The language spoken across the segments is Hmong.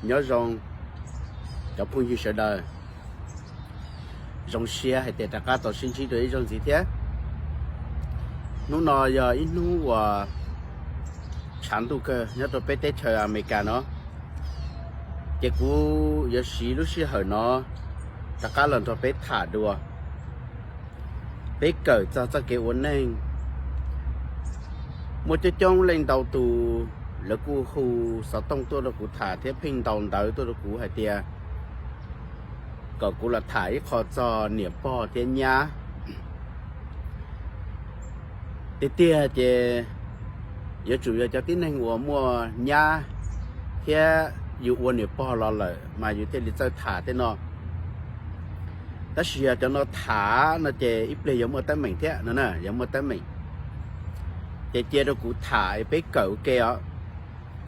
Nyob zoo cov phooj ywg sawv daws, zoo siab hais tias rov qab tau sib ntsib dua ib zaug ntxiv thiab. Hnub no yog ib hnub uas tshav ntuj kawg nyob rau peb teb chaws Amelikas no, ces kuv yuav siv lub sij hawm no rov qab los nrog peb tham dua, peb kawm txog txoj kev ua neej. Muaj coob coob leej ntau tus lawv kuj hu xov tooj tuaj rau kuv tham thiab pheej ntaus ntawv tuaj rau kuv hais tias kom kuv los tham ib qho txog niam pog thiab nyab. Tiag tiag ces yuav tsum yog cov tib neeg uas muaj nyab thiab yus ua niam pog los lawm mas yus thiaj li txawj tham tej no. Tab sis yog cov no tham no ces ib pliag yuav muaj teeb meem thiab no, yog muaj teeb meem ces cia rau kuv tham peb kawm ua ke os.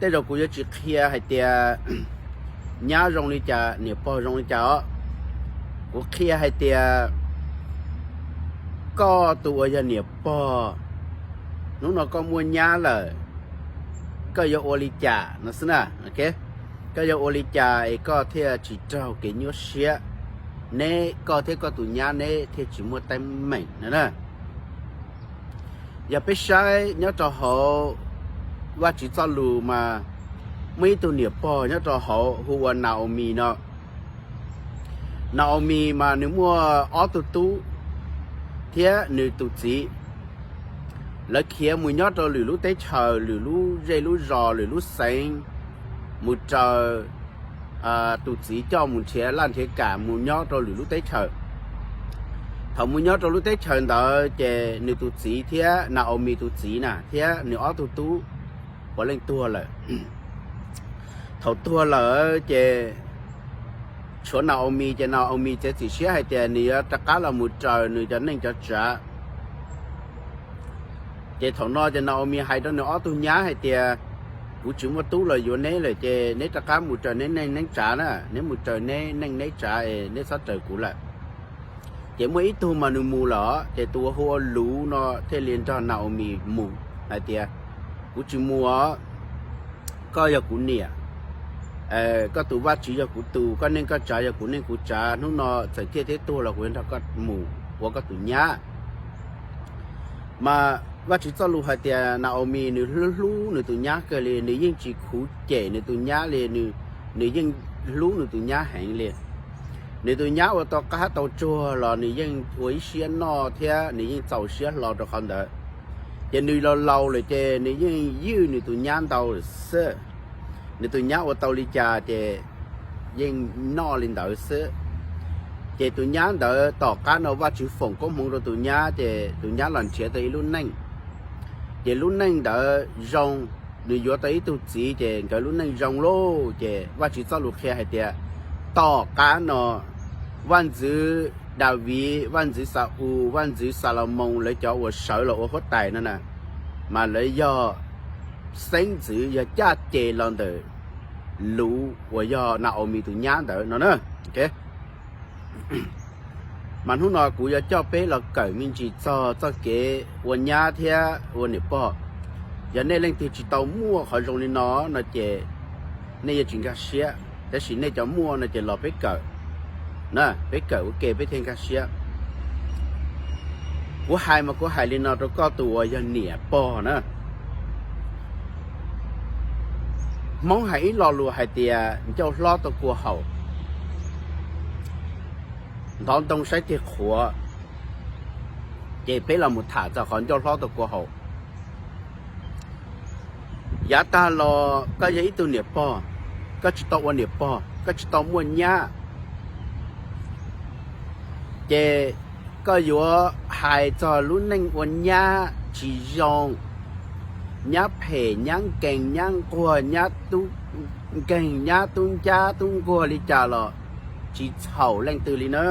Tej zaum kuv yuav tsis qhia hais tias nyab zoo li cas niam pog zoo li cas os. Kuv qhia hais tias koj tus uas yog niam pog, hnub no koj muaj nyab lawm, koj yuav ua li cas no xwb na. Koj yuav ua li cas es koj thiaj tsis raug kev nyuaj siab, neb, koj thiab koj tus nyab neb thiaj tsis muaj teeb meem no na. Yog peb saib nyob rau hauv Vajtswv txoj lus mas muaj ib tug niam pog nyob rau hauv hu ua Naomi no. Naomi mas nws muaj ob tug tub thiab nws tus txiv. Lawv khiav mus nyob rau lwm lub teb chaws, lwm lub zej lub zos, lwm lub xeev, mus raws tus txiv coj mus nrhiav laj nrhiav kam mus nyob rau lwm lub teb chaws. Thaum mus nyob rau lub teb chaws ntawd ces nws tus txiv thiab Naomi tus txiv na thiab nws ob tug tub puav leej tuag lawm. Thaum tuag lawm ces tshuav Naomi, ces Naomi txiav txim siab hais tias nws yuav rov qab los mus raws nws cov neej cov tsav. Ces thaum no ces Naomi hais rau nws ob tug nyab hais tias, kuv tsis muaj tub los yuav neb lawm ces neb rov qab mus raws neb neej neb tsav na, neb mus raws neb neej neb tsav es neb txhob raws kuv lawm. Ces muaj ib tug mas nws mus lawm, ces tus uas hu ua Luv no thiaj li nrog Naomi mus hais tias, kuv tsis mus os, koj yog kuv niam, koj tus Vajtswv yog kuv tus, koj neej koj tsav yog kuv neej kuv tsav, hnub no txawm ciaj thiab tuag los kuv yuav nrog koj mus ua koj tus nyab. Mas Vajtswv txoj lus hais tias Naomi nws hlub hlub nws tus nyab kawg li, nws yeej tsis khuv cem nws tus nyab li, nws yeej hlub nws tus nyab heev li. Nws tus nyab ua tau qab tau tsuag los nws yeej ua ib siab noj thiab nws yeej txaus siab hlo rau qhov ntawd. Ces nws laus laus lawm ces nws yeej ywj nws tus nyab ntau lawm xwb. Nws tus nyab ua tau li cas ces yeej noj li ntawd xwb. Ces tus nyab ntawd tom qab no Vajtswv foom koob hmoov rau tus nyab, ces tus nyab los nrhiav tau ib lub neej. Ces lub neej ntawd zoo, nws yuav tau ib tug txiv, ces nkawd lub neej zoo lauj. Ces Vajtswv txoj lus qhia hais tias tom qab no vaj ntxwv Daviv, vaj ntxwv Xa-ules, vaj ntxwv Xalumoos lawv cov uas sawv los ua huab tais no na, mas lawv yog xeeb ntxwv, yog caj ces los ntawm Luv uas yog Naomi tus nyab ntawd no na. Mas hnub no kuv yuav coj peb los kawm me ntsis txog txoj kev ua nyab thiab ua niam pog. Yog nej leej twg tsis tau muaj qhov zoo li no no ces nej yuav tsis nkag siab, tab sis nej cov muaj no ces los peb kawm na, peb kawm ua ke peb thiaj nkag siab. Kuv hais mas kuv hais li no rau koj tus uas yog niam pog na. Hmoob hais ib lo lus hais tias ncauj hlob tau kua haum, ntov ntoo saib tig qhuav. Ces peb los mus tham txog qhov ncauj hlob tau kua haum. Yav tag los koj yog ib tug niam pog, koj tsis tau ua niam pog, koj tsis tau muaj nyab, ces koj yuav hais txog lub neej ua nyab tsis zoo, nyab phem, nyab nkeeg, nyab nquag, nyab tub nkeeg, nyab tub ncab tub nquag li cas los tsis txhaum leej twg li na,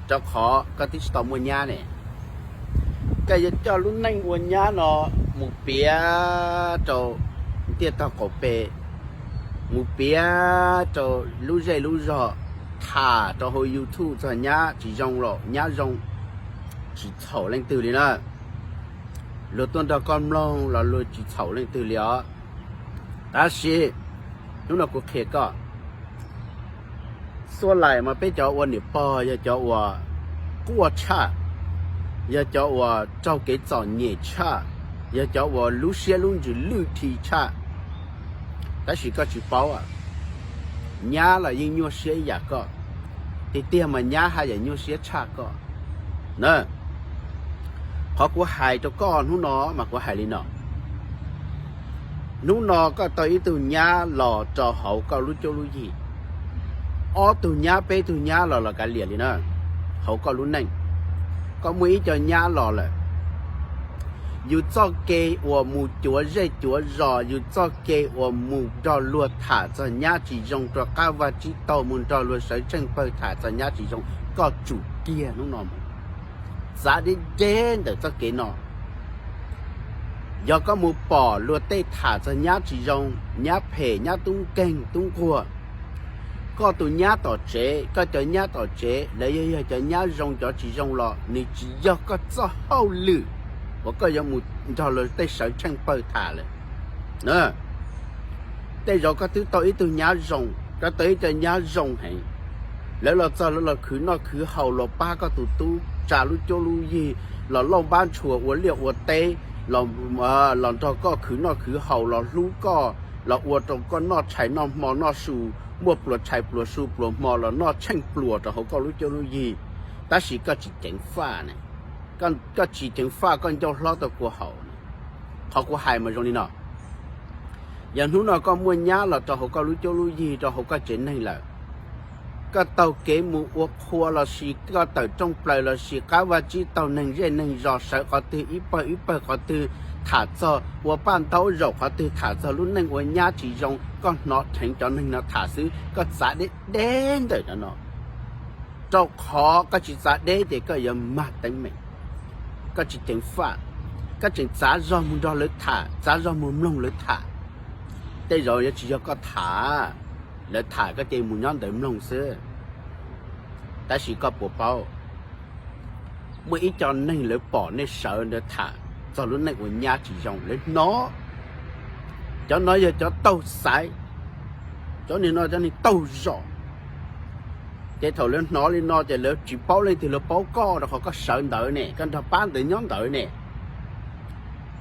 rau qhov koj twb tsis tau muaj nyab ne. Koj yuav coj lub neej ua nyab no mus piav rau ntiaj tog qaum pem, mus piav rau lub zej lub zog, tham rau hauv YouTube txog nyab tsis zoo los nyab zoo, tsis txhaum leej twg li na. Luag tuaj nrog koj mloog los luag tsis txhaum leej twg li os. Tab sis Hnub no kuv qhia koj, xuab lais mas peb cov ua niam pog yog cov uas quaj tshaj, yog cov uas raug kev txom nyem tshaj, yog cov uas lub siab lub ntsws lwj thi tshaj. Tab sis koj tsis paub, nyab los yeej nyuaj siab ib yam koj, tiag tiag mas nyab haj yam nyuaj siab tshaj koj na. Qhov kuv hais rau koj hnub no mas kuv hais li no. Hnub no koj tau ib tug nyab los rau hauv koj lub cuab lub yig, ob tug nyab peb tug nyab los los kav liam li na, hauv koj lub neej. Koj muaj ib co nyab los lawm, yus txoj kev uas mus cuav zej cuav zos, yus txoj kev uas mus nrog luag tham txog nyab tsis zoo, rau qab vaj tsib taug mus nrog luag sawv tsheej pawg tham txog nyab tsis zoo, koj tsum kiag hnub no mus, txav deb deb ntawm txoj kev no. Yog koj mus pom luag tej tham txog nyab tsis zoo, nyab phem, nyab tub nkeeg tub nquag, koj tus nyab tom tsev, koj cov nyab tom tsev, lawv yog, yog cov nyab zoo cov tsis zoo los nws tsis yog koj txoj hauj lwm uas koj yuav mus nrog luag tej sawv tsheej pawg tham lawm. Tej zaum koj twb tau ib tug nyab zoo, koj tau ib co nyab zoo heev, lawv los txog lawv los khwv noj khwv haus, los pab koj tus tub tsa lub cuab lub yig, los lauj npab ntshua ua liaj ua teb, los nrog koj khwv noj khwv haus, los hlub koj, los ua rau koj noj tshais noj hmo noj su, muaj pluas tshais pluas su pluas hmo los noj tsheej pluas rau hauv koj lub cuab lub yig. Tab sis koj tsis ceev faj ne, koj tsis ceev faj koj ncauj hlob tau kua haus ne. Qhov kuv hais mas zoo li no, yog hnub no koj muaj nyab los rau hauv koj lub cuab lub yig, rau hauv koj tsev neeg lawm, koj taug kev mus ua qhua los sis koj tawm rooj plaws los sis qab vaj tsib taug neeg zej neeg zos sawv qhov twg ib pawg ib pawg qhov twg tham txog ua paj ntaub zaum qhov twg tham txog lub neej ua nyab tsis zoo, koj hnov dheev cov neeg no tham xwb, koj txav deb deb ntawm no no, rau qhov koj tsis txav deb ces koj yuav mag teeb meem. Koj tsis ceev faj, koj tseem txav zog mus nrog lawv tham, txav zog mus mloog lawv tham. Tej zaum yuav tsis yog koj tham, lawv tham koj cia li mus nyob ntawd mloog xwb. Tab sis koj puas paub, muaj ib co neeg lawv pom nej sawv ntawd tham txog lub neej ua nyab tsis zoo, lawv hnov. Cov no yog cov taug xaiv, cov neeg no cov neeg taug zog. Ces thaum lawv hnov li no ces lawv tsis paub leej twg, lawv paub koj rau qhov koj sawv ntawd ne, koj nrog pab ntawd nyob ntawd ne.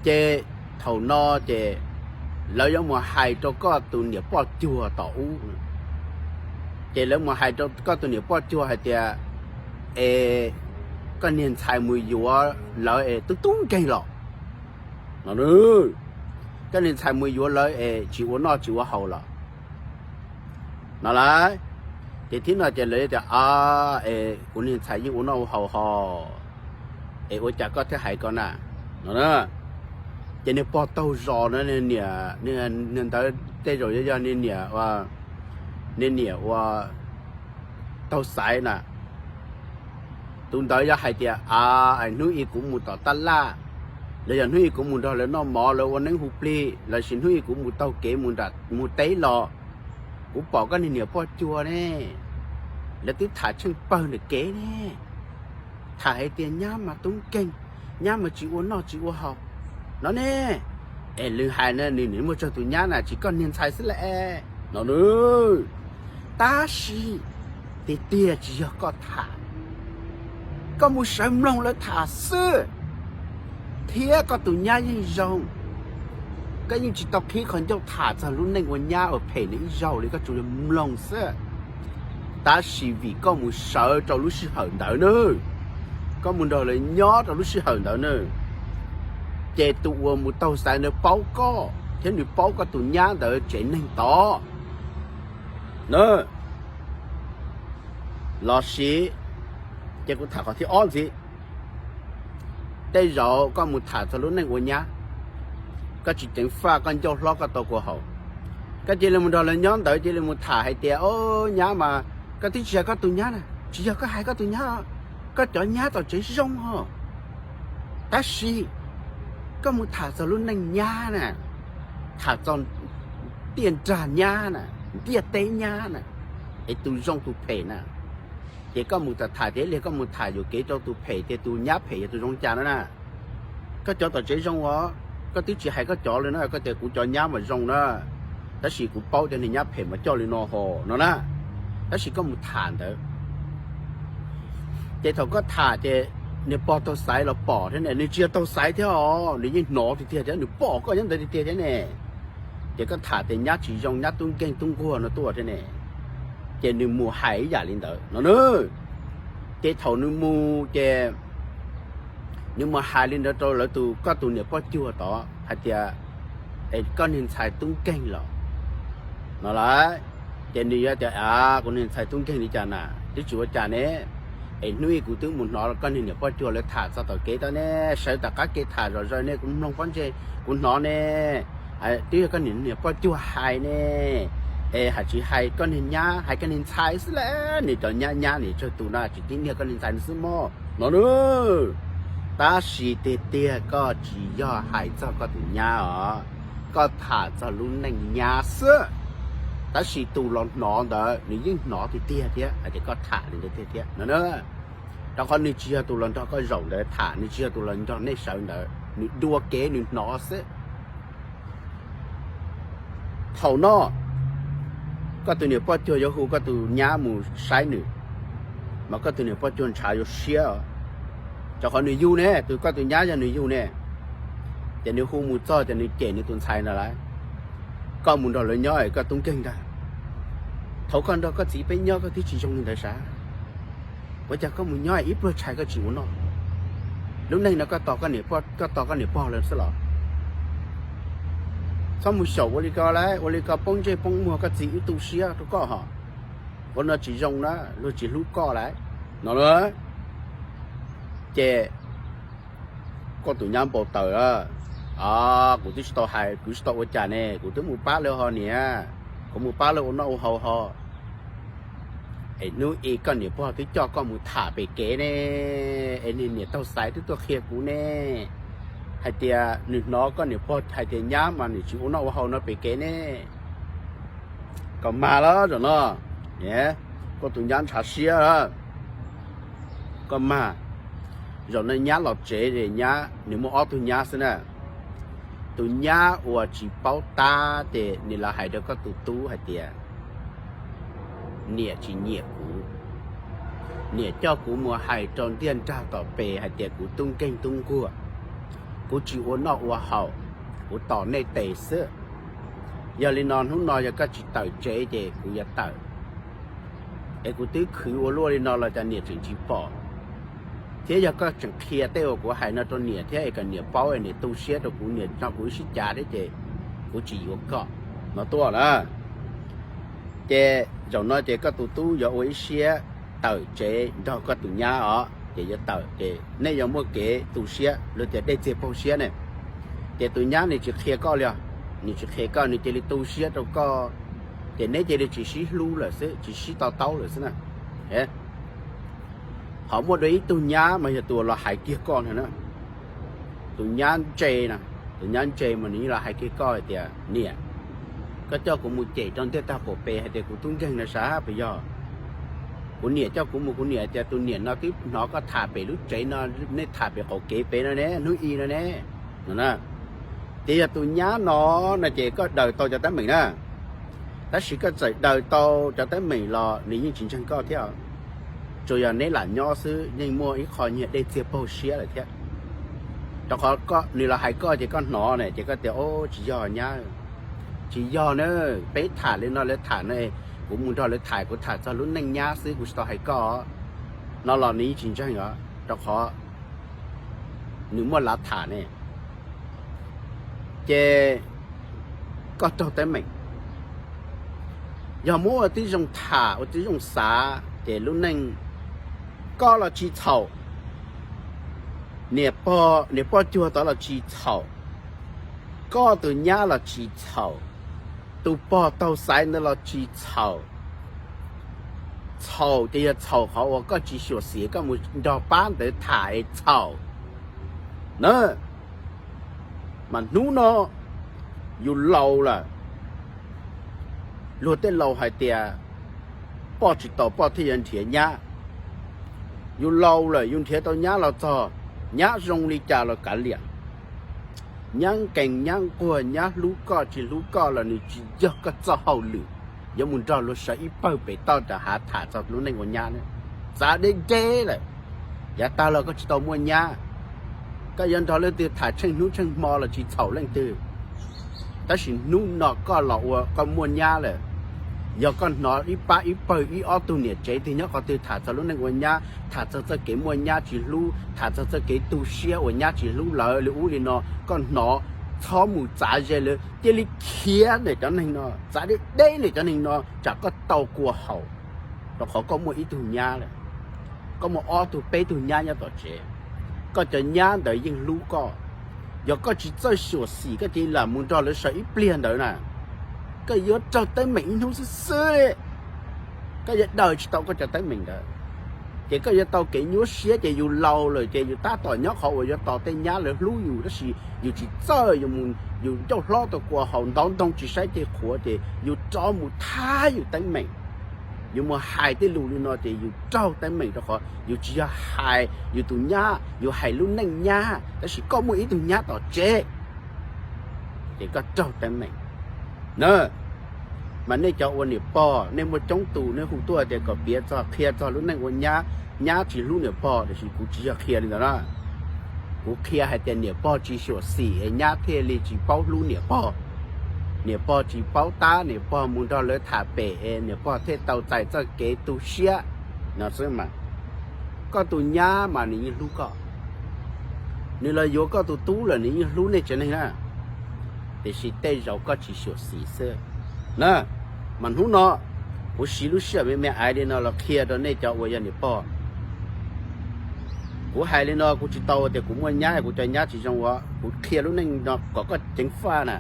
Ces thaum no ces lawv yuav mus hais rau koj tus niam poj cuag tom ub. Ces lawv mus hais rau koj tus niam poj cuag hais tias, es koj niag ntxhais mus yuav lawv es tub tub nkeeg los no, koj niag ntxhais mus yuav lawv es tsis ua noj tsis ua haus los no lauj. Ces thib no ces lawv tias, es kuv niag ntxhais yeej ua noj ua haus hos, es ua cas koj thiaj hais ko na no. Ces niag pog taug zos no, niag ntawd tej zaum yog niag niam, niag niam ua taug xaiv na. Tus ntawd yog hais tias, hnub ib kuv mus tom tab laj, los yog hnub ib kuv mus nrog lawv noj mov lawv ua neeb hu plig, lossis hnub ib kuv mus taug kev mus teb los, kuv pom koj niag niam poj cuag ne, lawv twb tham tsheej pawg ntawm kev ne, tham hais tias nyab mas tub nkeeg, nyab mas tsis ua noj tsis ua haus no ne. Es lwm hais no nws nws muaj tsawg tus nyab na, tsis koj niag ntxhais xwb lawm no. Tab sis tiag tiag tsis yog koj tham, koj mus sawv mloog lawv tham xwb, thiab koj tus nyab yeej zoo. Koj yeej tsis tau qhib qhov ncauj tham txog lub neej ua nyab uas phem nws ib zaug li, koj tsuas yog mloog xwb. Tab sis vim koj mus sawv rau lub sij hawm ntawd na, koj mus nrog lawv nyob rau lub sij hawm ntawd na, ces tus uas mus taug xaiv ntawd paub koj thiab nws paub koj tus nyab ntawd tsev neeg tod na. Lossis, ces kuv tham qhov thib ob ntxiv. Tej zaum koj mus tham txog lub neej ua nyab, koj tsis ceev faj, koj ncauj hlob koj tau kua haus, koj cia li mus nrog lawv nyob ntawd, cia li mus tham hais tias, o, nyab mas, koj twb tsis hais koj tus nyab na, tsis yog koj hais koj tus nyab, koj cov nyab tom tsev zoo os. Tab sis koj mus tham txog lub neej nyab na, tham txog tiaj nrag nyab na, ntiaj teb nyab na, es tus zoo tus phem na, ces koj mus tham tham tias ib li koj mus tham yuam kev rau tus phem tias tus nyab phem yog tus zoo cas no na. Koj cov tom tsev zoo os, koj twb tsis hais koj cov li na, koj tias kuv cov nyab mas zoo na. Tab sis kuv paub cov niag nyab phem mas coj li no ho no na. Tab sis koj mus tham ntawd, ces thaum koj tham ces niag pog taug xaiv los pom thiab ne, nws tsis yog taug xaiv thiab os, nws yeej hnov tiag tiag thiab, nws pom koj nyob ntawd tiag tiag thiab ne. Ces koj tham tias nyab tsis zoo, nyab tub nkeeg tub nquag no tuaj thiab ne, ces nws mus hais ib yam li ntawd no na. Ces thaum nws mus ces nws mus hais li ntawd rau lawv tus, koj tus niam poj cuag tod hais tias, es koj niag ntxhais tub nkeeg los no lawm. Ces nws yuav tias, a, kuv niag ntxhais tub nkeeg li cas na, twb tsis ua cas ne. Es hnub ib kuv twb mus hnov koj niag niam poj cuag lawv tham txog tom kev tod ne, sawv tom qab kev tham zom zaws ne, kuv mloog pob ntseg kuv hnov ne, twb yog koj niam poj cuag hais ne. Es hais tsis hais koj niag nyab, hais koj niag ntxhais xwb las, nws cov nyab nyab nws tsawg tus no, tsis tib niag koj niag ntxhais nws xwb mog no na. Tab sis tiag tiag koj tsis yog hais txog koj tus nyab os, koj tham txog lub neej nyab xwb. Tab sis tus los hnov ntawd nws yeej hnov tiag tiag thiab hais tias koj tham li ntawd tiag thiab no na. Rau qhov nws tsis yog tus los nrog koj zaum ntawd tham, nws tsis yog tus los nrog nej sawv ntawd, nws dua kev nws hnov xwb. Thaum no koj tus niam poj cuag yuav hu koj tus nyab mus saib nws, mas koj tus niam poj cuag ntshav yuav siab os. Rau qhov nws yug ne, tus koj tus nyab yog nws yug ne, ces nws hu mus txog ces nws cem nws tus ntxhais ntawd lawm, koj mus nrog lawv nyob es koj tub nkeeg ntag. Thaum koj nrog koj txiv peb nyob koj twb tsis zoo li ntawd sav, ua cas koj mus nyob ib pluag tshais koj tsis ua noj? Lub neej no koj tos, koj tos koj niam pog lawm xwb los? Txhob mus xyaum ua li ko lawm, ua li ko poob ntsej poob muag koj txiv wb tu siab rau koj hos. Ua no tsis zoo na, luag tsis hlub koj lawm no. Ces koj tus nyab npau taws, kuv twb tsis tau hais, kuv tsis tau ua cas ne, kuv twb mus pab lawv ho niam, kuv mus pab lawv ua noj ua haus ho. Es hnub ib koj niam pog twb coj koj mus tham pem kev ne, es niag niam taug xaiv twb tuaj qhia kuv ne, hais tias nws hnov koj niam pog hais tias nyab mas nws tsis ua noj ua haus no pem kev ne. Koj mag lawm zaum no, koj tus nyab ntshav siab lawm. Koj mag, zaum no nyab los tsev es nyab, nws muaj ob tug nyab xwb na. Tus nyab uas tsis paub tab ces nws los hais rau koj tus tub hais tias, niam tsis nyiam kuv, niam coj kuv mus hais rau ntiaj nrag tom pes hais tias kuv tub nkeeg tub nquag, kuv tsis ua noj ua haus, kuv tos nej tes xwb. Yog li no hnub no yog koj tsis tawm tsev ces kuv yuav tawm. Es kuv twb khwv ua luaj li no los cas niam tseem tsis pom, thiab yog koj tseem qhia tej uas kuv hais no rau niam thiab es kom niam paub es niam tu siab rau kuv, niam nrog kuv ib sib cav thiab ces kuv tsis yuav koj no tuaj na. Ces zaum no ces koj tus tub yuav ua ib siab tawm tsev nrog koj tus nyab os, ces yuav tawm ces nej yuav muaj kev tu siab, luag tias dej txiag paug siab ne. Ces tus nyab nws tsis qhia koj li os, nws tsis qhia koj, nws cia li tu siab rau koj, ces neb cia li tsis sib hlub lawm xwb, tsis sib to taub lawm xwb na. Ho muaj dua ib tug nyab mas yog tus uas los hais kiag koj ntag na. Tus nyab ntse na, tus nyab ntse mas nws yeej los hais kiag koj hais tias, niam, koj coj kuv mus cem rau ntiaj tag pom pes hais tias kuv tub nkeeg no sav puas yog? Kuv niam coj kuv mus, kuv niam hais tias tus niam no twb hnov koj tham pem lub tsev no, nej tham pem qaum kev pem no ne, hnub i no ne. No na, ces yog tus nyab no no ces koj daws tau cov teeb meem na. Tab sis koj txawm daws tau cov teeb meem los nws yeej tsis ntseeg koj thiab. Tsuas yog neb lam nyob xwb yeej muaj ib qho nyiag dej txiag paug siab lawm thiab. Rau qhov nws los hais koj ces koj hnov ne ces koj tias, o, tsis yog nyab, tsis yog na, peb tham li no lawv tham no, kuv mus nrog lawv tham, kuv tham txog lub neej nyab xwb, kuv tsis tau hais koj no los nws yeej tsis ntseeg os, rau qhov nws muaj lav tham ne. Ces koj raug teeb meem. Yog muab ua tib zoo tham ua tib zoo xav ces lub neej koj los tsis txhaum, niam pog, niam poj cuag tod los tsis txhaum, koj tus nyab los tsis txhaum, tus pog taug xaiv ntawd los tsis txhaum. Txhaum ces yog txhaum qhov uas koj tsis xyuam xim koj mus nrog pab ntawd tham es txhaum na. Mas hnub no yus laus lawm, luag tej laus hais tias poj tsis tau poj thiaj yuav nrhiav nyab. Yus laus lawm yus nrhiav tau nyab los txog, nyab zoo li cas los kav liam. Nyab nkees nyab nquag, nyab hlub koj tsis hlub koj los nws tsis yog koj txoj hauj lwm yuav mus nrog luag sawv ib pawg pem toj nram hav tham txog lub neej ua nyab ne. Txav deb deb lawm. Yav tag los koj tsis tau muaj nyab, koj yuav nrog leej twg tham tsheej hnub tsheej hmo los tsis txhaum leej twg. Tab sis hnub no koj los ua koj muaj nyab lawm, yog koj hnov ib pab ib pawg ib ob tug niam tsev twg nyob qhov twg tham txog lub neej ua nyab, tham txog txoj kev muaj nyab tsis hlub, tham txog txoj kev tu siab uas nyab tsis hlub lawv li ub li no, koj hnov, txhob mus txav ze lawv, cia li khiav ntawm cov neeg no, txav deb deb ntawm cov neeg no tsam koj tau kua haum. Rau qhov koj muaj ib tug nyab lawm, koj muaj ob tug peb tug nyab nyob tom tsev, koj cov nyab ntawd yeej hlub koj. Yog koj tsis txawj xyuam xim koj cia li lam mus nrog lawv sawv ib pliag ntawd na, koj yuav raug teeb meem ib hnub xwb xwb li. Koj yuav daws tsis tau koj cov teeb meem ntawd, ces koj yuav tau kev nyuaj siab ces yus laus lawm ces yus tab tom nyob qhov uas yuav tos tej nyab lawv hlub yus tab sis yus tsis txawj, yus ncauj hlob tau kua haum ntov ntoo tsis saib ceg qhuav ces yus rov mus thab yus teeb meem. Yus mus hais tej lus li no ces yus raug teeb meem rau qhov yus tsis yog hais yus tus nyab, yus hais lub neej nyab, tab sis koj muaj ib tug nyab tom tsev ces koj raug teeb meem na. Mas nej cov ua niam pog nej muaj coob tus nej hu tuaj tias kom piav txog qhia txog lub neej ua nyab, nyab tsis hlub niam pog, tiam sis kuv tsis yog qhia li ntawd na. Kuv qhia hais tias niam pog tsis xyuam xim es nyab thiaj li tsis paub hlub niam pog. Niam pog tsis paub tab, niam pog mus nrog lawv tham pem es niam pog thiaj tau txais txoj kev tu siab no xwb mas. Koj tus nyab mas nws yeej hlub koj, nws los yuav koj tus tub lawm nws yeej hlub nej tsev neeg na, tiam sis tej zaum koj tsis xyuam xim xwb na. Mas hnub no kuv siv lub sij hawm me me aiv li no los qhia rau nej cov uas yog niam pog. Kuv hais li no kuv tsis tau tias kuv muaj nyab kuv cov nyab tsis zoo ua, kuv qhia lub neej no kom koj ceev faj na.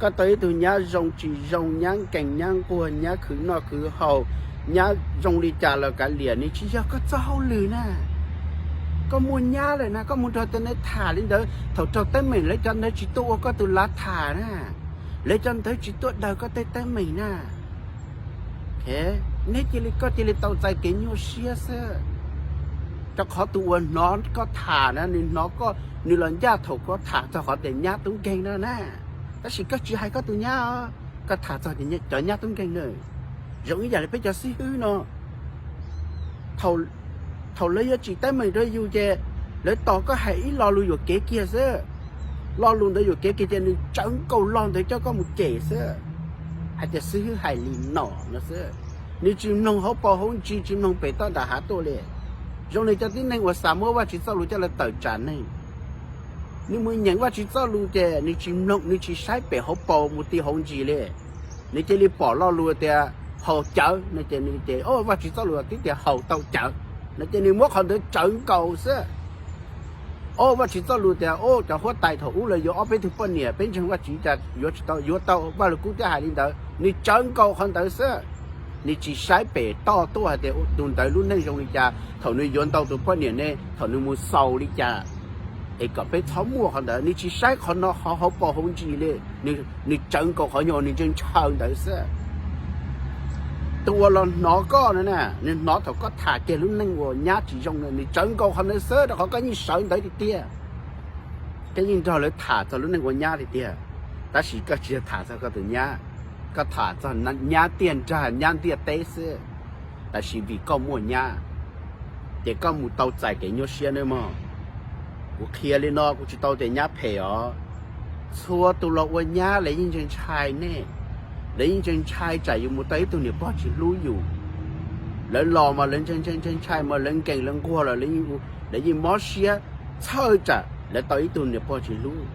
Koj tau ib tug nyab zoo tsis zoo, nyab nkees nyab nquag, nyab khwv noj khwv haus, nyab zoo li cas los kav liam, nws tsis yog koj txoj hauj lwm na. Koj muaj nyab lawm na, koj mus nrog tej neeg tham li ntawd, thaum raug teeb meem lawv cov ntawd tsis tuaj ua koj tus lav tham na, lawv cov ntawd tsis tuaj daws koj tej teeb meem na. Neb cia li, koj cia li tau txais kev nyuaj siab xwb, rau qhov tus uas hnov koj tham na, nws hnov koj, nws los ncaj thaum koj tham txog qhov tias nyab tub nkeeg no na. Tab sis koj tsis hais koj tus nyab, koj tham txog cov nyab tub nkeeg na. Zoo ib yam li peb cov xib hwb no, thaum lawv yuav tsim teeb meem rau yus ces lawv tos koj hais ib lo lus yuam kev kiag xwb. Lo lus ntawd yuam kev kiag ces nws tsawv nkaus lo ntawd coj koj mus cem xwb, hais tias xib hwb hais li no no xwb. Nws tsis mloog hauv paus hauv ntsis, tsis mloog pem toj nram hav tuaj li. Zoo li cov tib neeg uas xav muab Vajtswv txoj lus coj los tawm tsam neeg. Nws mus nyeem Vajtswv txoj lus ces nws tsis mloog, nws tsis saib pem hauv paus mus ti hauv ntsis li. Nws cia li pom lo lus tias haus cawv no ces nws tias, o, Vajtswv txoj lus twb tias haus tau cawv no ces nws muab qhov ntawd tsawv nkaus xwb. O, Vajtswv txoj lus tias, o, cov huab tais thaum ub lawv yuav ob peb tug poj niam, peb ntseeg Vajtswv cas yuav tsis tau, yuav tau, Vaj Lug Kub twb hais li ntawd, nws tsawv nkaus qhov ntawd xwb. Nws tsis saib pem toj tuaj hais tias tus ntawd lub neej zoo li cas, thaum nws yuav ntau tus poj niam ne, thaum nws mus xaus li cas, es kom peb txhob muaj qhov ntawd. Nws tsis saib qhov no, qhov hauv paus hauv ntsis li, nws tsawv nkaus qhov nyuag nws ntshaw ntshaw ntawd xwb. Tus uas los hnov koj no na, nws hnov thaum koj tham kiag lub neej uas nyab tsis zoo, nws tsawv nkaus qhov ntawd xwb, rau qhov koj yeej sawv ntawd tiag tiag. Koj yeej nrog lawv tham txog lub neej ua nyab tiag tiag, tab sis koj tsis yog tham txog koj tus nyab, koj tham txog nyab tiaj nrag nyab ntiaj teb xwb. Tab sis vim koj muaj nyab, ces koj mus tau txais kev nyuaj siab nawb mog. Kuv qhia li no kuv tsis tau tias nyab phem os. Txhua tus los ua nyab lawv yeej ntshai ntshai nej, lawv yeej ntshai ntshai tsam yus mus tau ib tug niam pog tsis hlub yus. Lawv los mas lawv ntshai ntshai ntshai ntshai mas lawv nkees lawv nquag los lawv yeej mob siab txhawj tsam lawv tau ib tug niam pog tsis hlub.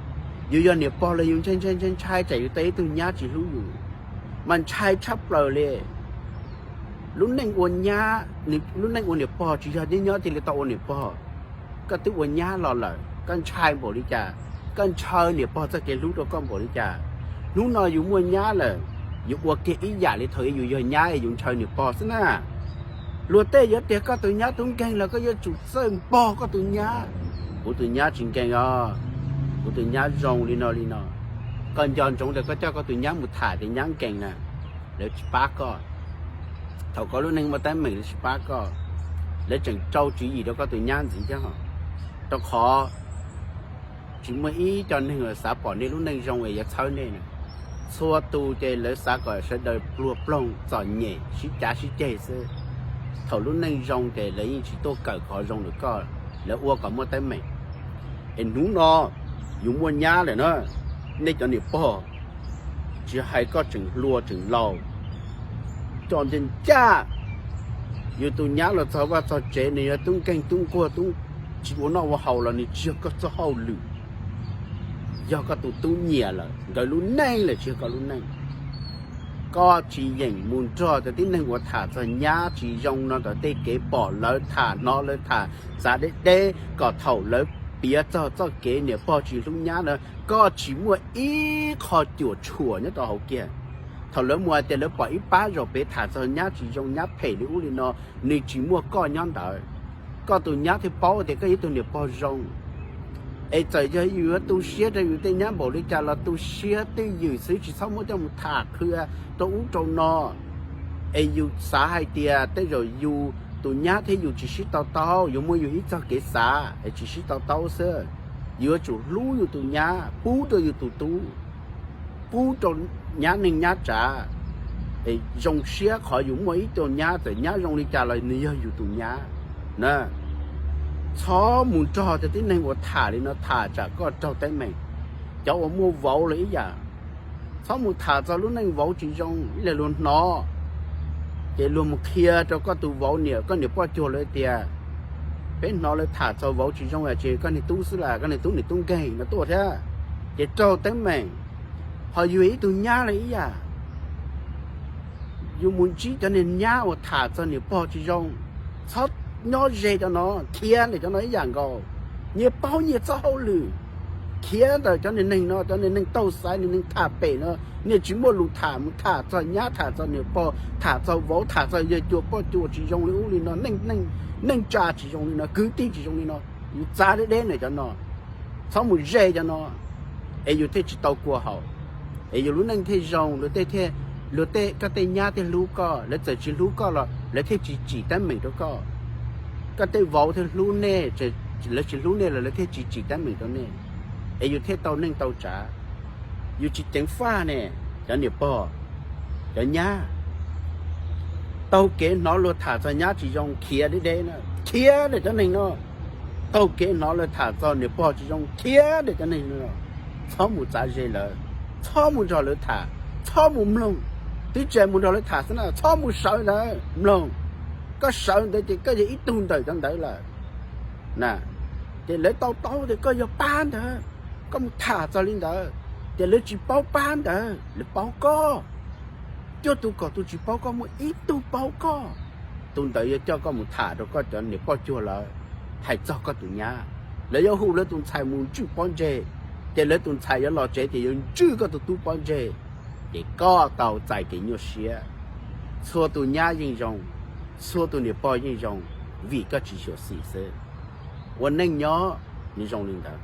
Yus yog niam pog los yus ntshai ntshai ntshai ntshai tsam yus tau ib tug nyab tsis hlub yus, mas ntshai tshaj plaws li. Lub neej ua nyab, lub neej ua niam pog tsis yog nyob nyob cia li tau ua niam pog. Koj twb ua nyab los lawm, koj ntshai npaum li cas, koj ntshaw niam pog txoj kev hlub rau koj npaum li cas. Hnub no yus muaj nyab lawm, yus ua kiag ib yam li thaum yus yog nyab es yus ntshaw niam pog xwb na. Luag tej yuav tias koj tus nyab tub nkeeg los koj yuav tsum txawj npog koj tus nyab. Kuv tus nyab tsis nkeeg os, kuv tus nyab zoo li no li no. Koj nco ntsoov tias koj coj koj tus nyab mus tham tias nyab nkeeg na, lawv tsis pab koj. Thaum koj lub neej muaj teeb meem lawv tsis pab koj, lawv tseem rau tswv yim rau koj tus nyab ntxiv thiab. Rau qhov tsis muaj ib co neeg uas xav pom nej lub neej zoo es yuav txhawb nej na. Txhua tus ces lawv xav kom sawv daws pluag ploog txom nyem sib cav sib ceg xwb. Thaum lub neej zoo ces lawv yeej tsis tuaj kawm qhov zoo rau koj, lawv ua kom muaj teeb meem. Es hnub no yus muaj nyab lawm na, nej cov niam pog, tsis hais koj tseem hluas tseem laus, cov ncaj ncaj, yus tus nyab los txog vaj txog tsev nws yog tub nkeeg tub nquag, tub tsis ua noj ua haus los nws tsis yog koj txoj hauj lwm, yog koj tus tub nyiam lawm, nkawd lub neej lawm tsis yog koj lub neej. Koj tsis yeem mus nrog cov tib neeg uas tham txog nyab tsis zoo no tom tej kev pom lawv tham, hnov lawv tham txav deb deb kom thaum lawv piav txog txoj kev niam pog tsis hlub nyab na, koj tsis muaj ib qho cuam tshuam nyob rau hauv kiag. Thaum lawv mus hais tias lawv pom ib pab zaum pem tham txog nyab tsis zoo, nyab phem li ub li no, nws tsis muaj koj nyob ntawd. Koj tus nyab thiaj paub tias koj yog ib tug niam pog zoo. Es txawm yog yus yuav tu siab rau yus tej nyab npaum li cas los tu siab twj ywm xwb, tsis txhob muab coj mus tham qhia rau ub rau no. Es yus xav hais tias tej zaum yus tus nyab thiab yus tsis sib to taub, yuav muaj yus ib txoj kev xav es tsis sib to taub xwb. Yuav tsum hlub yus tus nyab, pub rau yus tus tub, pub rau nyab neej nyab tsav. Es zoo siab qhov yus muaj ib tug nyab, txawm nyab zoo li cas los nws yog yus tus nyab na. Txhob mus nrog cov tib neeg uas tham li no tham tsam koj raug teeb meem. Cov uas muaj vauv los ib yam, txhob mus tham txog lub neej vauv tsis zoo ib leeg luag hnov, ces luag mus qhia rau koj tus vauv niam, koj niam poj cuag lawv tias, peb hnov lawv tham txog vauv tsis zoo es koj niag tub xwb las, koj niag tub niam tub nkeeg no tuaj thiab, ces raug teeb meem. Ho yus ib tug nyab los ib yam, yus mus ntsib cov niag nyab uas tham txog niam pog tsis zoo, txhob nyob ze cov no, khiav ntawm cov no ib yam nkaus. Nyias paub nyias txoj hauj lwm, khiav ntawm cov niag neeg no, cov niag neeg taug xaiv, niag neeg tham pem no, niag tsis muaj lus tham, mus tham txog nyab, tham txog niam pog, tham txog vauv, tham txog yawg cua poj cua tsis zoo li ub li no, neej tsa tsis zoo li no, kwv tij tsis zoo li no, yus txav deb deb ntawm cov no, txhob mus ze cov no, es yus thiaj tsis tau kua haum, es yus lub neej thiaj zoo, luag tej thiaj, luag tej, koj tej nyab thiaj hlub koj, lawv txawm tsis hlub koj los lawv thiaj tsis tsim teeb meem rau koj. Koj tej vauv thiaj hlub nej, lawv tsis hlub nej los lawv thiaj tsis tsim teeb meem rau nej, es yus thiaj tau neej tau tsav. Yus tsis ceev faj ne, cov niam pog, cov nyab. Taug kev hnov luag tham txog nyab tsis zoo khiav deb deb na, khiav ntawm cov neeg no. Taug kev hnov luag tham txog niam pog tsis zoo khiav ntawm cov neeg no. Txhob mus txav ze lawv, txhob mus nrog lawv tham, txhob mus mloog. Twb tsis mus nrog lawv tham xwb na, txhob mus sawv ntawd mloog. Koj sawv ntawd ces koj yog ib tug ntawm cov ntawd lawm na. Ces lawv tau taub tias koj yog pab ntawd, koj mus tham txog li ntawd, ces lawv tsis paub pab ntawd, lawv paub koj. Cuaj tus kaum tus tsis paub koj, muaj ib tug paub koj. Tus ntawd yuav coj koj mus tham rau koj cov niam poj cuag lawv hais txog koj tus nyab. Lawv yuav hu lawv tus ntxhais mus ntswj pob ntseg, ces lawv tus ntxhais yuav los tsev ces yuav ntswj koj tus tub pob ntseg, ces koj tau txais kev nyuaj siab. Txhua tus nyab yeej zoo, txhua tus niam pog yeej zoo, vim koj tsis xyuam xim xwb. Ua neej nyob nws zoo li ntawd.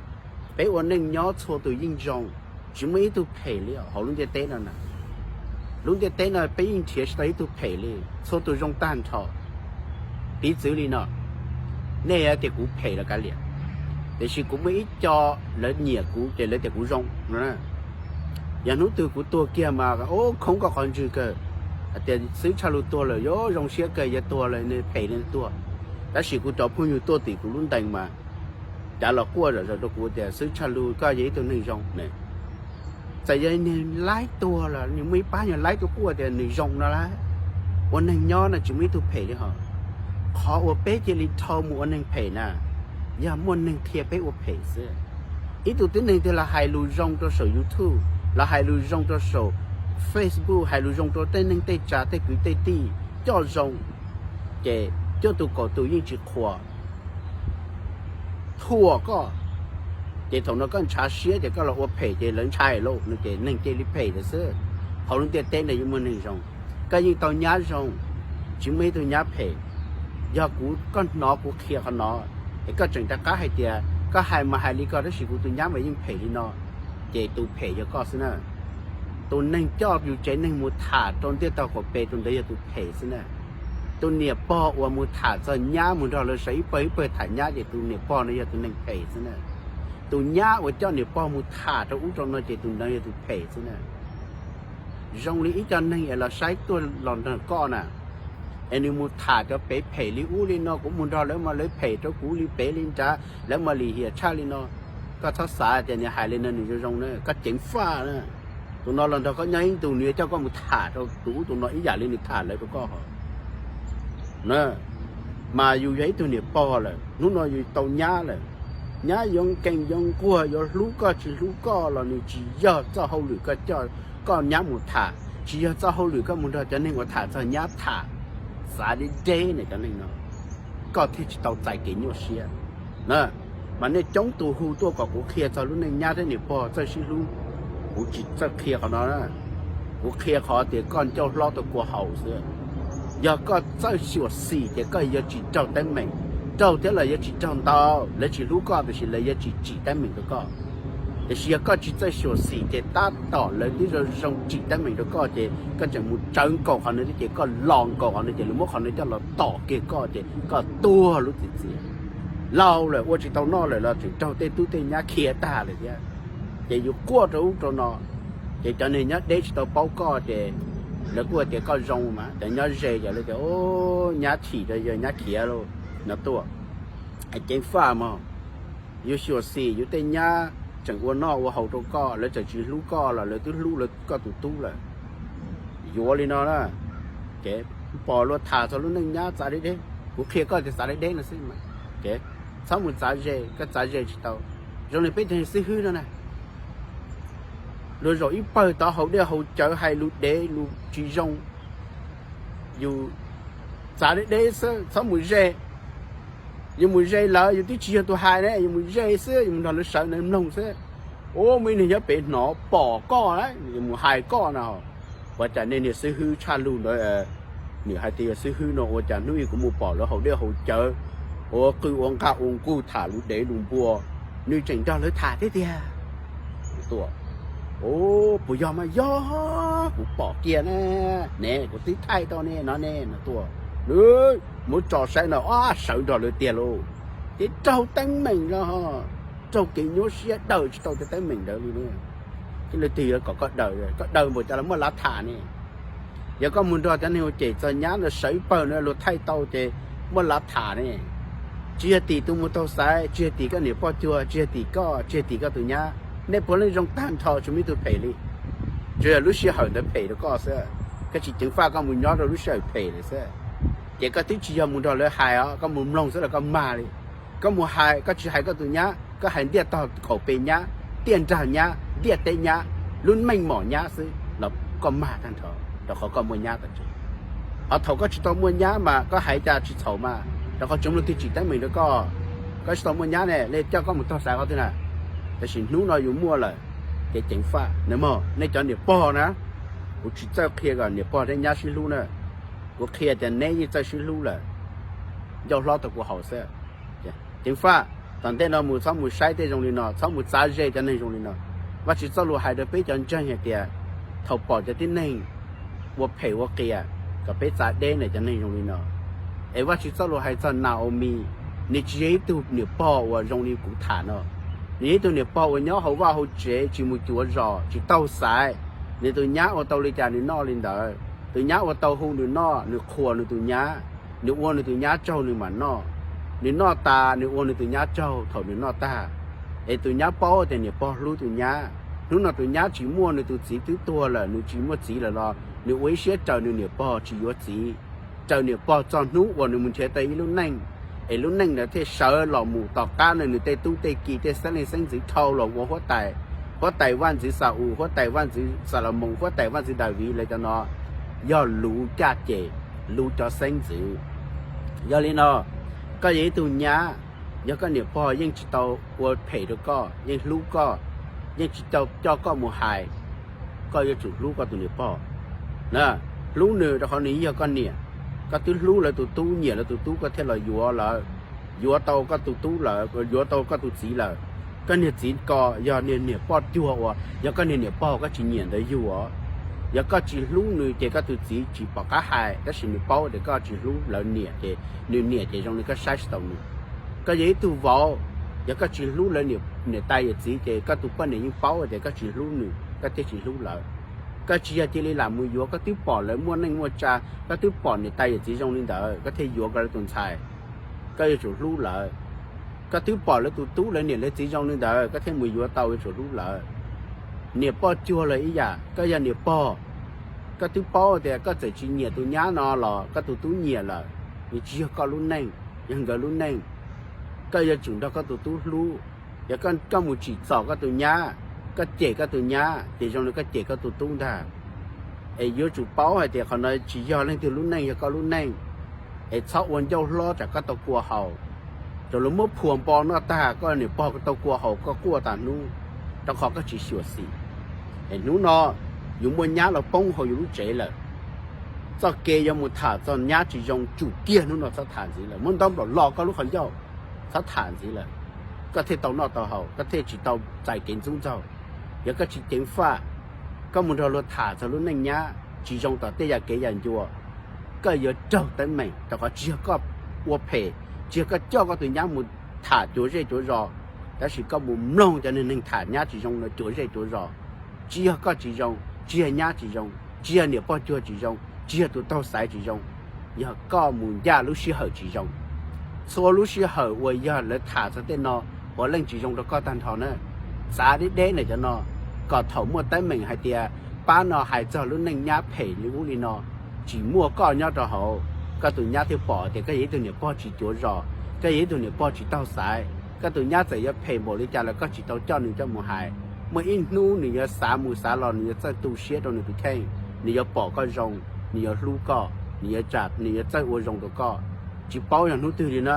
Peb ua neej nyob txhua tus yeej zoo, tsis muaj ib tug phem li hauv lub ntiaj teb no na. Lub ntiaj teb no peb yeej nrhiav tsis tau ib tug phem li, txhua tus zoo tag nrho. Piv txwv li no, nej tias kuv phem los kav liam, tiam sis kuv muaj ib co lawv nyiam kuv ces lawv tias kuv zoo no. Yog hnub twg kuv tuag kiag mas, o, khoob koj qhov ntswg kawg, hais tias Xwb Tshaj Lug tuag lawm yuav zoo siab kawg, yog tuag lawm nws phem li tuag. Tab sis kuv cov phooj ywg tuaj tim kuv lub ntees mas cav los quaj zom zaws rau kuv tias Xwb Tshaj Lug koj yog ib tug neeg zoo ne. Txawm yog niag laib tuag los nws muaj ib pab nyuag laib tuaj quaj tias nws zoo no lawm. Ua neeg nyob no tsis muaj ib tug phem li hos. Qhov uas peb cia li dhau mus ua neeg phem na, yog muaj neeg qhia peb ua phem xwb. Ib tug tib neeg twg los hais lus zoo rau saum YouTube, los hais lus zoo rau saum Facebook, hais lus zoo rau tej neeg tej tsav tej kwv tej tij coj zoo, ces cuaj tus kaum tus yeej tsis qhuas, thuam koj. Ces thaum no koj ntshav siab ces koj los ua phem ces lawv ntshai lauj no ces neeg cia li phem lawm xwb. Hauv lub ntiaj teb no yeej muaj neeg zoo, koj yeej tau nyab zoo, tsis muaj ib tug nyab phem. Yog kuv, koj hnov kuv qhia qhov no, es koj tseem rov qab hais tias koj hais mas hais li ko tab sis kuv tus nyab mas yeej phem li no, ces tus phem yog koj xwb na. Tus neeg coj yus tsev neeg mus tham rau ntiaj tog qaum pes, tus ntawd yog tus phem xwb na. Tus niam pog uas mus tham txog nyab, mus nrog lawv sawv ib pawg ib pawg tham nyab ces tus niam pog no yog tus neeg phem xwb na. Tus nyab uas coj niam pog mus tham rau ub rau no ces tus ntawd yog tus phem xwb na. Zoo li ib co neeg es los saib tuaj los nrog koj na, es nws mus tham cov pem phem li ub li no, kuv mus nrog lawv mas lawv phem rau kuv li pem li nrad, lawv mas lim hiam tshaj li no. Koj txhob xav tias nws hais li no nws zoo zoo na, koj ceev faj na. Tus no los nrog koj nyob ib ntus nws yuav coj koj mus tham rau tus ub tus no ib yam li nws tham lawv rau koj hos. Mas yus yog ib tug niam pog lawm, hnub no yus tau nyab lawm, nyab yuav nkees yuav nquag yuav hlub koj tsis hlub koj los nws tsis yog txoj hauj lwm koj coj koj nyab mus tham, tsis yog txoj hauj lwm koj mus nrog cov neeg uas tham txog nyab tham. Xav deb deb na cov neeg no, koj thiaj tsis tau txais kev nyuaj siab. Mas nej coob tus hu tuaj kom kuv qhia txog lub neej nyab thiab niam pog txawj sib hlub, kuv tsis txawj qhia qhov no. Kuv qhia qhov tias koj ncauj hlob tau kua haus xwb. Yog koj txawj xyuam xim ces koj yuav tsis raug teeb meem, raug thiab los yuav tsis raug ntau. Lawv tsis hlub koj tiam sis lawv yuav tsis tsim teeb meem rau koj. Tiam sis yog koj tsis txawj xyuam xim ces tab tom lawv twb zoo zoo tsim teeb meem rau koj ces koj tseem mus tsawv nkaus qhov no thiab ces koj los nkaus qhov no ces lawv muab qhov no coj los tom kiag koj ces koj tuag lub txim txiaj. Laus lawm ua tsis tau noj lawm los tseem raug tej tub tej nyab khiav tag lawm thiab. Ces yus quaj rau ub rau no, ces cov neeg nyob deb tsis tau paub koj ces lawv kuj tias koj zoo mas cov nyob ze ces lawv tias, Nyab chim rau yawg nyab khiav lauj, no tuaj. Ceev faj mog, yus xyuam xim yus tej nyab tseem ua noj ua haus rau koj, lawv txawm tsis hlub koj los lawv twb hlub lawv koj tus tub lawm. Yuav li no na, ces pom luag tham txog lub neej nyab txav deb deb, kuv qhia koj tias txav deb deb no xwb mas, ces txhob mus txav ze, koj txav ze tsis tau. Zoo li peb cov xib hwb no na, luag zaum ib pawg tod haus dej haus cawv hais lus dev lus tsis zoo, yus txav deb deb xwb txhob mus ze. Yus mus ze lawv yus twb tsis yog tus hais ne, yus mus ze xwb, yus mus nrog lawv sawv ntawd mloog xwb. Ua muaj ib niag nyob pem hnov pom koj, yus mus hais koj no. Ua cas nej niag xib hwb tshaj lug ntawd, nws hais tias yog xib hwb no ua cas hnub ib kuv mus pom lawv haus dej haus cawv, ua qw ua nqaj ua nqug tham lus dev lus npua, nws tseem nrog lawv tham thiab tiag. Puas yog mas? Yog, kuv pom kiag ne, ne kuv twb thaij tau ne no ne no tuaj. Muab tso saib no, sawv nrog lawv tiag lauj. Ces raug teeb meem los raug kev nyuaj siab daws tsis tau tej teeb meem ntawd li. Ces leej twg yuav kom koj daws, koj daws npaum cas los muaj lav tham ne. Yog koj mus nrog cov neeg ua cem txog nyab no sawv ib pawg no luag thaij tau ces muaj lav tham ne. Tsis yog tim tus mus taug xaiv, tsis yog tim koj niam poj cuag, tsis yog tim koj, tsis yog tim koj tus nyab. Nej puav leej zoo tag nrho tsis muaj ib tug phem li. Tsuas yog lub sij hawm ntawd phem rau koj xwb. Koj tsis ceev faj koj mus nyob rau lub sij hawm phem lawm xwb. Ces koj twb tsis yog mus nrog lawv hais os, koj mus mloog xwb los koj mag li. Koj mus hais, koj tsis hais koj tus nyab, koj hais ntiaj tog qaum pes nyab, ntiaj nrag nyab, ntiaj teb nyab, lub meej mom nyab xwb los koj mag tag nrho, rau qhov koj muaj nyab tas tsev. Ho thaum koj tsis tau muaj nyab mas koj hais cas tsis txhaum mas, rau qhov tseem muaj leej twg tsim teeb meem rau koj. Koj tsis tau muaj nyab ne, leej coj koj mus taug xaiv qhov twg na? Tab sis hnub no yus muaj lawm, ces ceev faj na mog. Nej cov niam pog na, kuv tsis txawj qhia kom niam pog thiab nyab sib hlub na, kuv qhia tias neb yeej txawj sib hlub lawm, ncauj hlob tau kua haus xwb. Ceev faj, tom ntej no mus txhob mus saib tej zoo li no, txhob mus txav ze cov neeg zoo li no. Vajtswv txoj lus hais rau peb cov ntseeg hais tias, thaum pom cov tib neeg ua phem ua qias, kom peb txav deb ntawm cov neeg zoo li no. Es Vajtswv txoj lus hais txog Naomi, nws tsis yog ib tug niam pog uas zoo li kuv tham no. Nws yog ib tug niam pog uas nyob hauv vaj hauv tsev tsis mus cuav zos tsis taug xaiv. Nws tus nyab ua tau li cas nws noj li ntawd. Tus nyab ua tau hu nws noj, nws qhuas nws tus nyab, nws ua nws tus nyab tsaug nws mam noj. Nws noj tas nws ua nws tus nyab tsaug thaum nws noj tag. Es tus nyab paub tias niam pog hlub tus nyab. Hnub no tus nyab tsis muaj, nws tus txiv twb tuag lawm, nws tsis muaj txiv lawm los nws ua ib siab raws nws niam pog tsis yuav txiv, raws niam pog txog hnub uas nws mus nrhiav tau ib lub neej, es lub neej ntawd thiaj sawv los mus tom qab no nws tej tub tej ki tej xeeb leej xeeb ntxwv dhau los ua huab tais, huab tais vaj ntxwv Xa-ules, huab tais vaj ntxwv Xalamoos, huab tais vaj ntxwv Daviv, lawv cov no yog luv caj ces, luv cov xeeb ntxwv. Yog li no, koj yog ib tug nyab, yog koj niam pog yeej tsis tau ua phem rau koj, yeej hlub koj, yeej tsis tau coj koj mus hais, koj yuav tsum hlub koj tus niam pog. Hlub nws rau qhov nws yog koj niam. Koj twb hlub lawv tus tub, nyiam lawv tus tub koj thiaj los yuav lawv, yuav tau koj tus tub lawm, yuav tau koj tus txiv lawm. Koj niag txiv ko yog niag niam poj cuag uas yog koj niag niam pog koj tsis nyiam ntawd yug os. Yog koj tsis hlub nws ces koj tus txiv tsis pom qab hais, tab sis nws paub tias koj tsis hlub lawv niam ces nws niam ces zoo li koj saib tsis taus nws. Koj yog ib tug vauv, yog koj tsis hlub lawv niam niam tais yawm txiv ces koj tus poj niam yeej paub tias koj tsis hlub nws koj thiaj tsis hlub lawv. Koj tsis yog cia li lam mus yuav, koj twb pom lawv muaj neej muaj tsa, koj twb pom niam tais yawm txiv zoo li ntawd koj thiaj yuav koj lawv tus ntxhais. Koj yuav tsum hlub lawv. Koj twb pom lawv tus tub lawv niam lawv txiv zoo li ntawd koj thiaj mus yuav tau, yuav tsum hlub lawv. Niam poj cuag los ib yam, koj yog niam pog, koj twb paub tias koj txawm tsis nyiam tus nyab no los koj tus tub nyiam lawm, nws tsis yog koj lub neej, yog nkawd lub neej. Koj yuav tsum nrog koj tus tub hlub. Yog koj mus tsim txom koj tus nyab, koj cem koj tus nyab ces zoo li koj cem koj tus tub ntag. Es yuav tsum paub hais tias qhov no tsis yog leej twg lub neej, yog koj lub neej. Es txhob ua ncauj hlob tsam koj tau kua haus. Thaum lawv muab phuas npo noj tag koj niam pog tau kua haus koj quaj tas hnub, rau qhov koj tsis xyuam xim. Es hnub no yus muaj nyab los poob hauv yus lub tsev lawm, txoj kev yuav mus tham txog nyab tsis zoo tsum kiag hnub no txhob tham ntxiv lawm, muab ntaub nplaum lo koj lub qhov ncauj, txhob tham ntxiv lawm. Koj thiaj tau noj tau haus, koj thiaj tsis tau txais kev ntxub ntxaug. Yog koj tsis ceev faj, koj mus nrog luag tham txog lub neej nyab tsis zoo tom tej yam kev yam ncua, koj yuav raug teeb meem, rau qhov tsis yog koj ua phem, tsis yog koj coj koj tus nyab mus tham cuav zej cuav zos, tab sis koj mus mloog cov neeg tham nyab tsis zoo no cuav zej cuav zos. Tsis yog koj tsis zoo, tsis yog nyab tsis zoo, tsis yog niam pog cuag tsis zoo, tsis yog tus taug xaiv tsis zoo, yog koj mus ncaj lub sij hawm tsis zoo. Txhua lub sij hawm uas yog lawv tham txog tej no, puav leej tsis zoo rau koj tag nrho na. Txav deb deb ntawm cov no, kom thaum muaj teeb meem hais tias pab no hais txog lub neej nyab phem li ub li no, tsis muaj koj nyob rau hauv, koj tus nyab thiaj pom tias koj yog ib tug niam pog tsis cuav zos, koj yog ib tug niam pog tsis taug xaiv. Koj tus nyab txawm yuav phem npaum li cas los koj tsis tau coj nws coj mus hais. Muaj ib hnub nws yuav xav mus xav los nws yuav txawj tu siab rau nws tus kheej, nws yuav pom koj zoo, nws yuav hlub koj, nws yuav tsa, nws yuav txawj ua zoo rau koj. Tsis paub yog hnub twg li na,